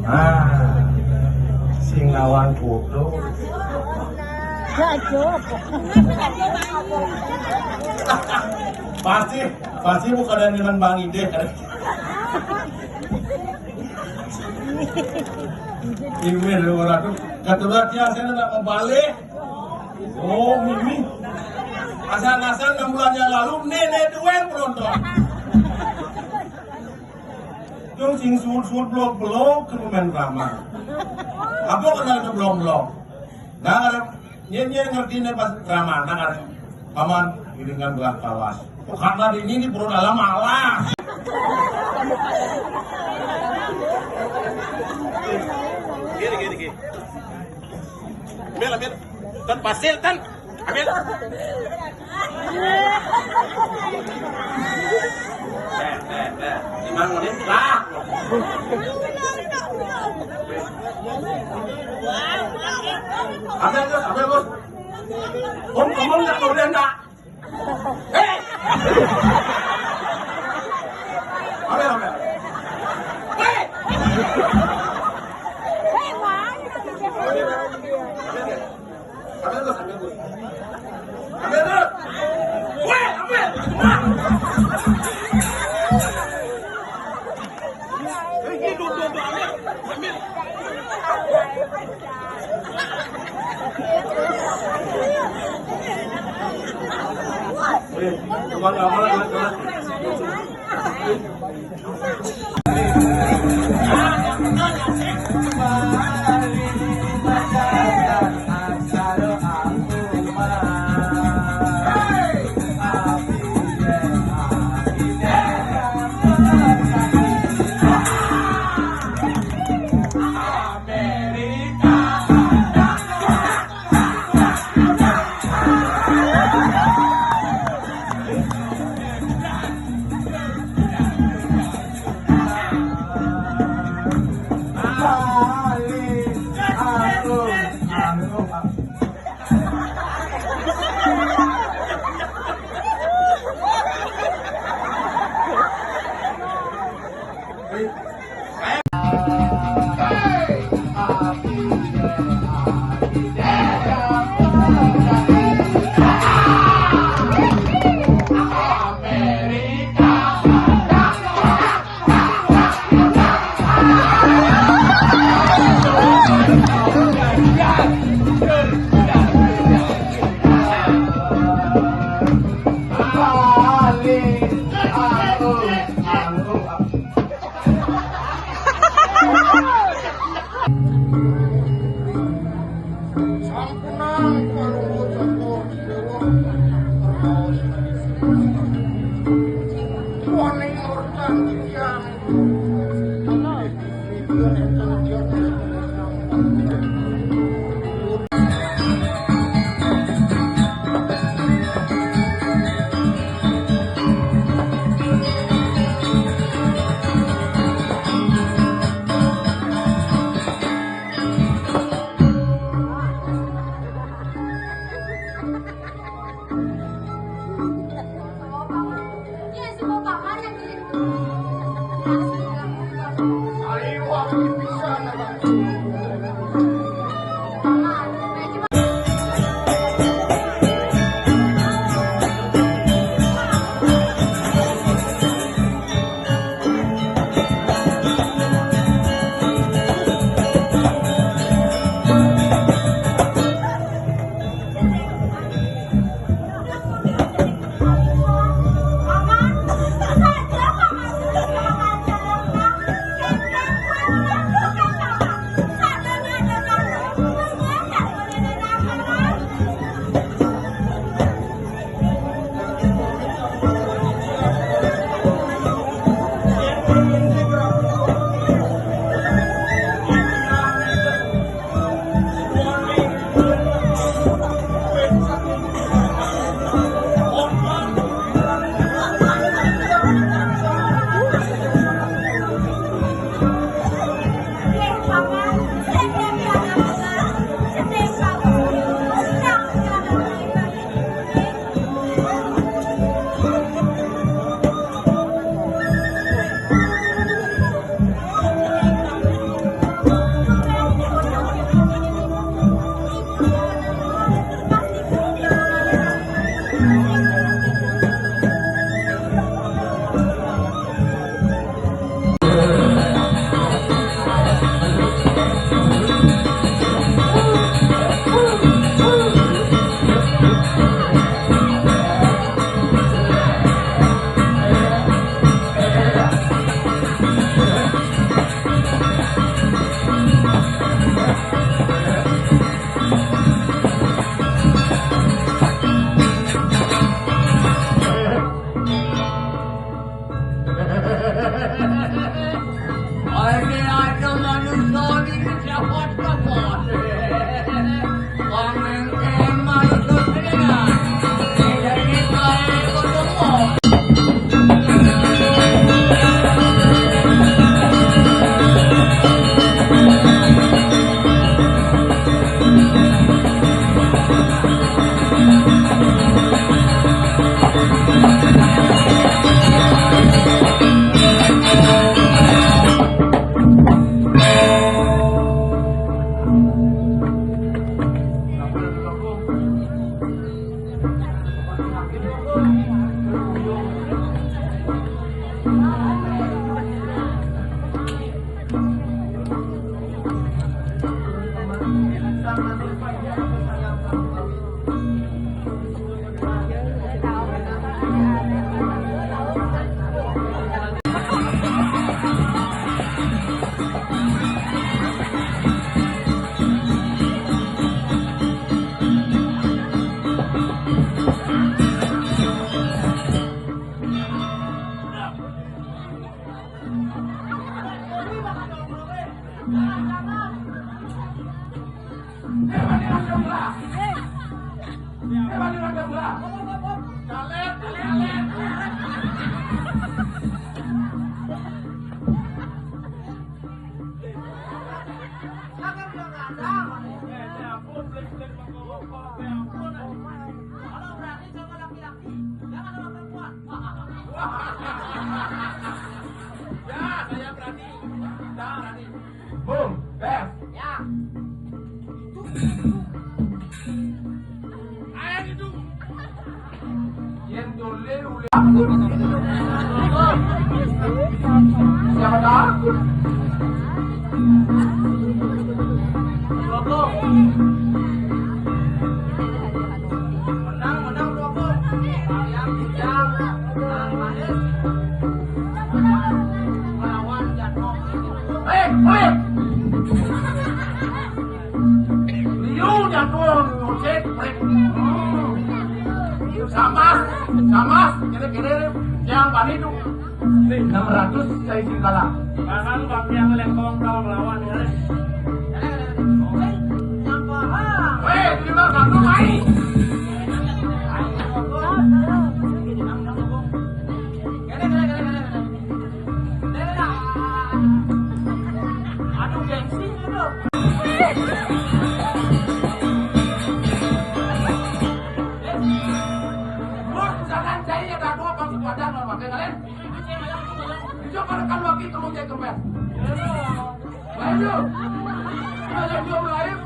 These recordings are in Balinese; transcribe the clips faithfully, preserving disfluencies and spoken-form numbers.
Ah, sing ngawang kudu. Pasti, pasti bukan yang dengan Bang Ide. Iwin, lu orang tuh. Kebetulan dia saya nak membalik. Oh, Mimi. Asal-asal enam bulan yang lalu, nenek duel penonton. Terus sing suut-suut blok-blok ke pemain drama. Apa kenal ke blok-blok? Nah, ada nyen-nyen ngerti nih pas drama, nah, ada. Paman, iringan belah kawas. Oh, karena di ini di perut dalam alas. Gini, gini, gini. Ambil, ambil. Tan, pasil, Tan. Ambil. Eh, eh, eh. Lima menit lah. Ambil, Gus, ambil, Gus. Om, kamu nggak boleh nggak? Hei! Ambil, ambil. Hei! Ambil, Gus, ambil, Gus. Ambil, Gus. Weh, ambil. Wah. Ini, tuh, tuh, tuh, ambil. Ambil. Kalau berani sama laki-laki, jangan sama perempuan. Ya, saya berani. Kita berani. Boom, bes. Ya. Ayo gitu. Yen tole ule. Siapa takut? Menang, menang, Bro. Yang kencang, yang manis. Melawan jatuh. Eh, eh. Liu jatuh, ngocek, eh. Hmm. Sama, sama, kira-kira yang paling itu. Nih, enam ratus saya izin kalah. Mahal bang yang lempong kalau melawan ya. Weh, terima kasih, Mai. Aduh, gengsi lu. Bos, misalkan saya ada dua bang sepadan, mau pakai kalian? Itu kalau kan wakil terus saya kempes. Ayo. Ayo, ayo, ayo.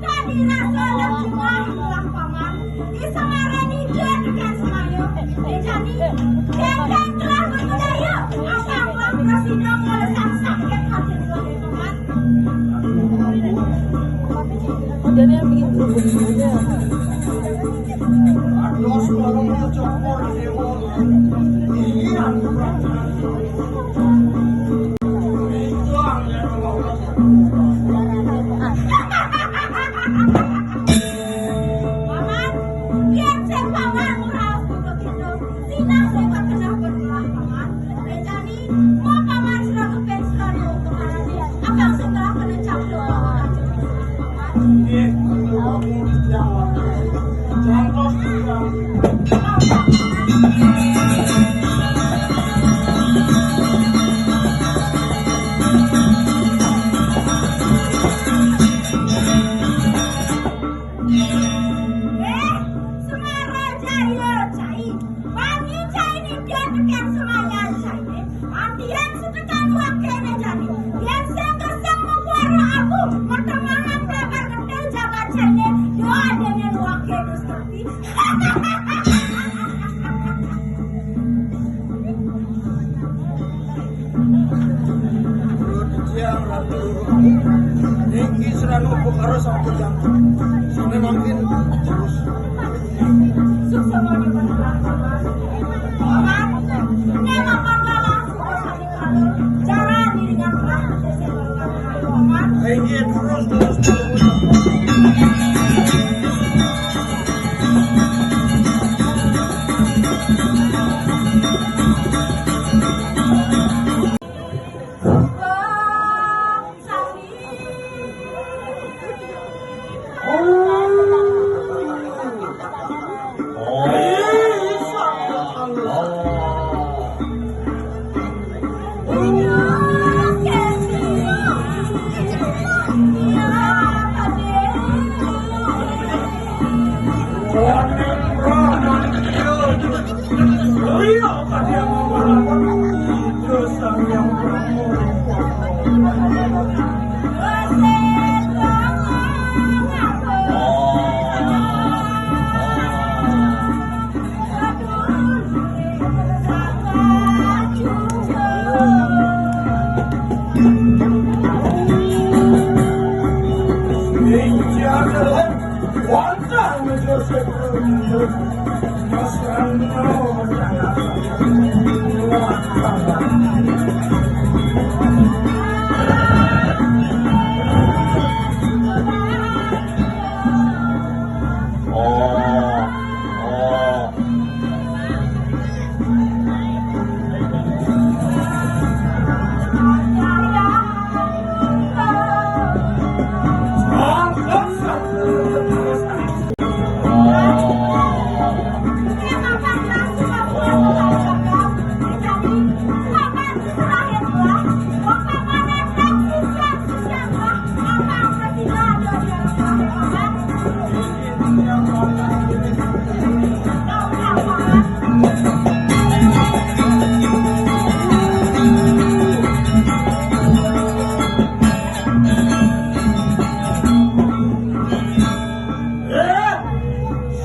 Tadi rasa dah cuma pulang paman. Di Semarang ni dia tekan Semaya. Dia jadi, dia telah berkuda ya. Asal pulang ke sini kalau sang sakit hati tuan paman. Oh, jadi yang bikin kerupuk aja. Paman, biar saya paman, raus untuk itu. Sina saya tak kenal berbelah, paman. Rejani, mau paman seratus pen selalu untuk arani. Abang setelah kena campur, paman. Eh, Semara Jaya cai. Wangi cai ni dia tekan semaya cai. Antian setekan wakil ni jadi. Yang sengkeseng membuara aku. Pertemanan bakar ketel jabat cai ni. Dia ada ni wakil tu seperti. Perut siang ratu. Tinggi seranu perkara satu jam. Sampai makin terus. Susah mau dimakan. Paman, ini apa panggalan? Jarang didengar. Paman. Tinggi terus, terus, terus.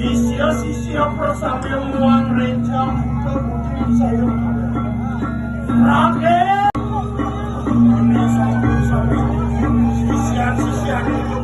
Sisia-sisia persami muang rencang kemudian saya Rakyat. Sisian-sisian itu.